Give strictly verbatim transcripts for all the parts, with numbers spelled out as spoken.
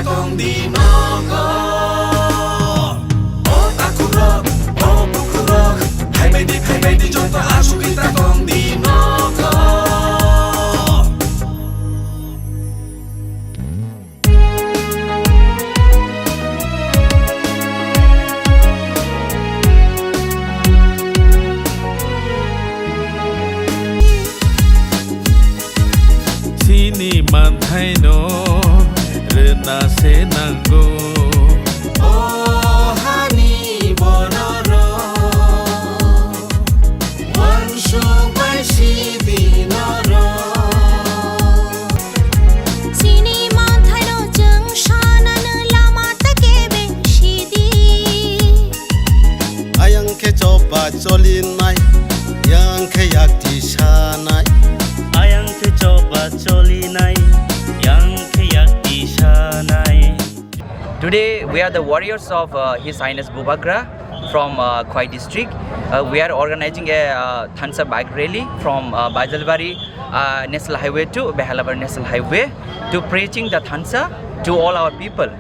Tongdi nogo, o takhurok, o bukhurok, phaibaidi, phaibaidi joto asugwi ta tongdi nogo. Chini manthaino rwna se nango. O hani bororok, uansuk bai sidi norok. Chini manthaino chwng sanano lama ta kebeng sidi. Ayang khe choba cholinai, yang khe yakti sanai. Ayang khe choba cholinai, yang khe yakti sanai. Today we are the warriors of, uh, His Highness Bubagra from, uh, Khwai district. Uh, we are organizing a, uh, Thansa bike rally from, uh, Baijalbari, uh, National Highway to Behelabari National Highway to preaching the Thansa to all our people.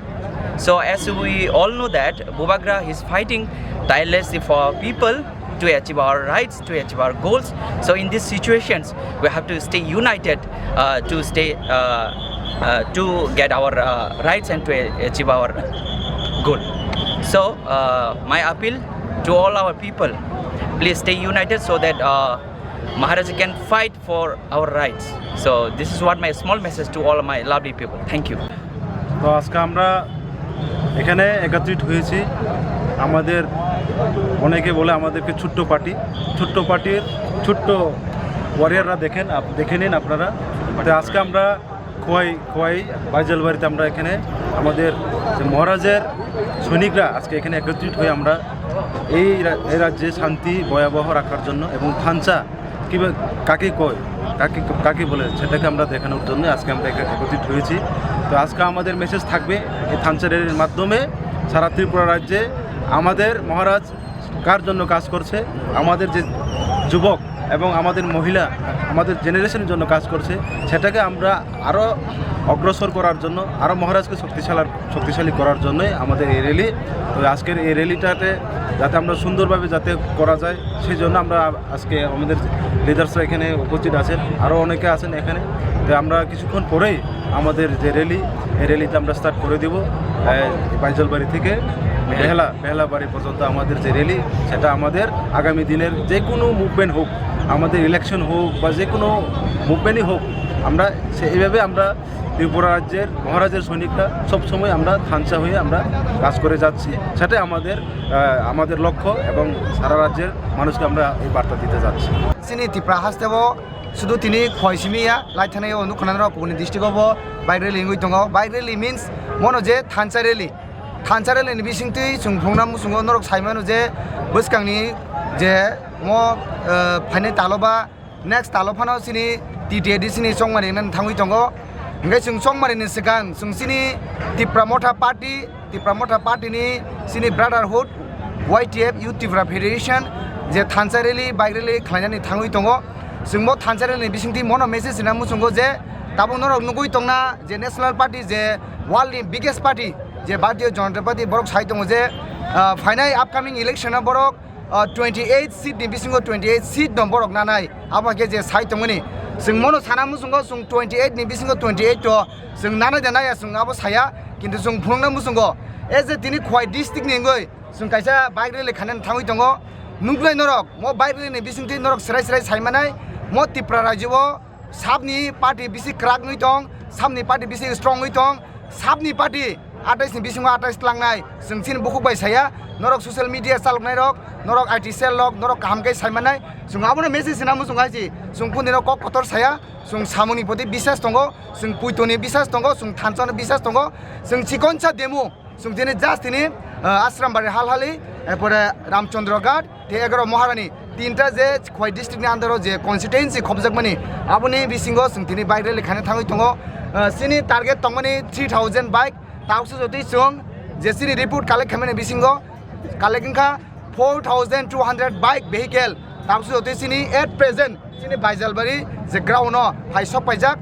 So as we all know that Bubagra is fighting tirelessly for people to achieve our rights, to achieve our goals. So in these situations, we have to stay united, uh, to stay, uh, uh, to get our, uh, rights and to achieve our goal. So, uh, my appeal to all our people, please stay united so that, uh, Maharaja can fight for our rights. So this is what my small message to all my lovely people. Thank you. তো আজকে আমরা এখানে একত্রিত হয়েছি। আমাদের, অনেকে বলে আমাদেরকে ছোট্ট পার্টি, ছোট্ট পার্টির ছোট্ট ওয়ারিয়াররা দেখেন, আপ-, দেখে নিন আপনারা। তো আজকে আমরা খোয়াই, খোয়াই বাইজালবাড়িতে আমরা এখানে আমাদের যে মহারাজের সৈনিকরা আজকে এখানে একত্রিত হয়ে আমরা এই রা-, এই রাজ্যে শান্তি ভয়াবহ রাখার জন্য এবং থানচা কিবা কাকে কয়, কাকে, কাকে বলে, সেটাকে আমরা দেখানোর জন্য আজকে আমরা এখানে একত্রিত হয়েছি। তো আজকে আমাদের মেসেজ থাকবে এই থানচা র‍্যালির মাধ্যমে সারা ত্রিপুরা রাজ্যে আমাদের মহারাজ কার জন্য কাজ করছে, আমাদের যে যুবক এবং আমাদের মহিলা, আমাদের জেনারেশনের জন্য কাজ করছে, সেটাকে আমরা আরও অগ্রসর করার জন্য, আরও মহারাজকে শক্তিশালার, শক্তিশালী করার জন্যই আমাদের এই র‍্যালি। তো আজকের এই র‍্যালিটাতে যাতে আমরা সুন্দরভাবে যাতে করা যায়, সেই জন্য আমরা আজকে আমাদের লিডার্সরা এখানে উপস্থিত আছেন, আরও অনেকে আছেন এখানে। তো আমরা কিছুক্ষণ পরেই আমাদের যে র‍্যালি, এই র‍্যালিটা আমরা স্টার্ট করে দিব। এই বাইজলবাড়ি থেকে বেহালা, বেহালাবাড়ি পর্যন্ত আমাদের যে র‍্যালি, সেটা আমাদের আগামী দিনের যে কোনো মুভমেন্ট হোক, আমাদের ইলেকশন হোক বা যে কোনো মুভমেন্টই হোক, আমরা সে-, এইভাবে আমরা ত্রিপুরা রাজ্যের মহারাজের সৈনিকরা সবসময় আমরা থানচা হয়ে আমরা কাজ করে যাচ্ছি। সেটাই আমাদের, আহ, আমাদের লক্ষ্য এবং সারা রাজ্যের মানুষকে আমরা এই বার্তা দিতে যাচ্ছি। Chini Tipra hasteo sudu tini khoi simi ya, lai thani o nukha na norok kubuni district o bo bike rally wngwi tongo. Bike rally means mono je thansa rally. Thansa rally ni bisingtwi chwng phunukna muchungo norok sai mano je bwskangni je mo, eh, phainai talo ba next talo phano chini T T A D C ni chongmani nang thangwi tongo. Hingke chwng chongmani ni swkang chwng chini Tipra Motha Party, Tipra Motha Party ni chini Brotherhood, Y T F, Youth Tipra Federation, je thansa rally, bike rally khlainani thangwi tongo. Chwng bo thansa rally ni bisingtwi mono message rina muchungo je tabuk norok nugwi tongna je National Party, je world ni biggest party, je Bharatiya Janata Party, borok sai tongo je, ah, phainai upcoming election o borok, ah, twenty eight seat ni bisingo twenty eight seat no borok nanai. Abo khe je sai tongmani, chwng mono sana muchungo chwng twenty eight ni bisingo twenty eight to chwng nanai da naya chwng abo saya, kintu chwng phunukna muchungo. E je tini Khowai district ni wngwi chwng kaisa bike rally khainani thangwi tongo. Nuknai norok, mo bike rally ni bisingtwi norok serai serai sai manai, mo Tipra rajyo o sabni party bisi kwrak wngwi tong, sabni party bisi strong wngwi tong, sabni party atais ni bisingo atais tlangnai. Chwng chini bukhuk bai saya, norok social media chaloknai rok, norok I T cell rok, norok kaham khe sai manai. Chwng abono message sina muchung hai si, chwng kundino kok kotor saya, chwng samungni poti bisas tongo, chwng puitoni bisas tongo, chwng thanchano bisas tongo, chwng chikonsa demo. Chwng tini just tini, ah, Asrambari Halhali, erpore Ramchandra Ghat, tei egaro Maharani, tinta je Khowai district ni under o je constituency khobjakmani, aboni bisingo chwng tini bike rally khaina thangwi tongo. Ah, chini target tongmani three thousand bike, tabuksa jotoi chwng je chini report collect khaimani bisingo collect wngkha four thousand two hundred bike vehicle, tabuksa jotoi chini at present chini Baijalbari je ground o hai sok paijak,